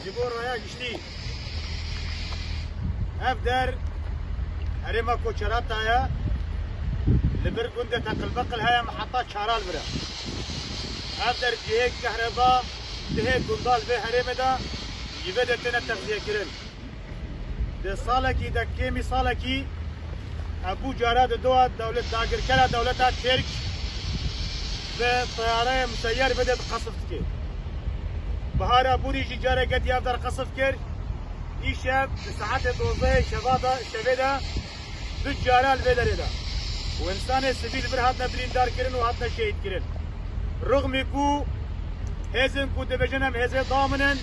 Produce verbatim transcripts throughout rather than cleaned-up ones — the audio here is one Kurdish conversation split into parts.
Ji bo raya giştî, ev der herêma Koçerata ye, li vir gundê Teqilbeqil heye, me heta Çaral vir e. Ev der cihê kehreba dihê gunda li vê herêmê de ji vê de têne texziyekirin. Di salekî de, kêmî salekî, ev bû cara di dua dewlet, dagirkera dewleta Tirk bi teyareyê museyyer bide di qesf dike. Bihara bûrî jî careke dî ev der qesf kir. Îşev di saetê dozdehê şeva de, şevê de du cara li vê derê de û însanê sivîl vir hatine birîndarkirin û hatine şehîdkirin. Rixmî ku hêzên ku dibêjin em hêzê damin in,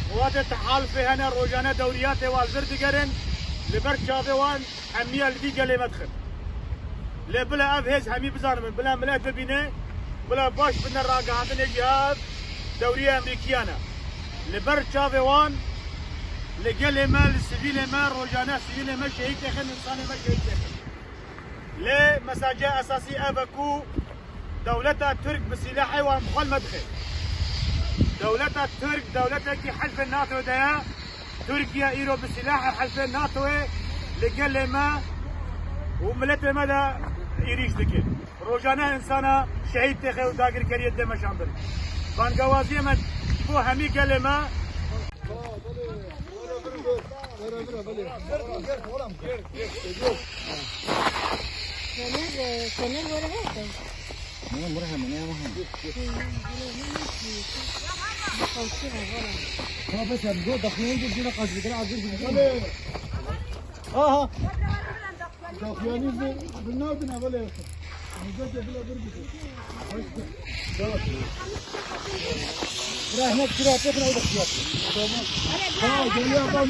qewatê tehalufê hene, rojane dewriyatê wan li vir digerin, li ber çavê wan hemiya li vî gelê me dixin. Lê bila ev hêz hemî bizanimin, bila milet bibîne, bila baş bidine ragihandinê jî ev dewriya Emerîkiyan e. Li ber çavê wan, li gelê me, li sivîlê me, rojane sivîlê me şehîd têxin, însanê me şehîd têxin. Lê mesaje esasî ev e ku dewleta Tirk bi sîlahê wan bi xwe li me dixe. Dewleta Tirk dewletekî helfê NATO de ye. Tirkiye îro bi sîlahê helfê NATOyê li gelê me û miletê me de êrîş dike. Rojane însana şehîd têxe û dagirkeriyê dê meşandin. Bangawaziyê me ji bo hemî gelê me. Soner, e, Soner were heye. Ne, mura hemen, ne, hemen. Ha, bes, abi, go, daxilin, go, go, kaç bir kere, abi, go, go. Aha. Daxilin, go, bunlar da ne, böyle. Rahmet kira tekrar da kira. Tamam. Ha, geliyor, bak.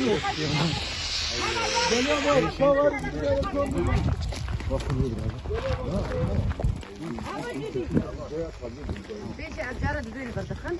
Geliyor, bak. Tamam. Peki, cara düzeyini bırakın.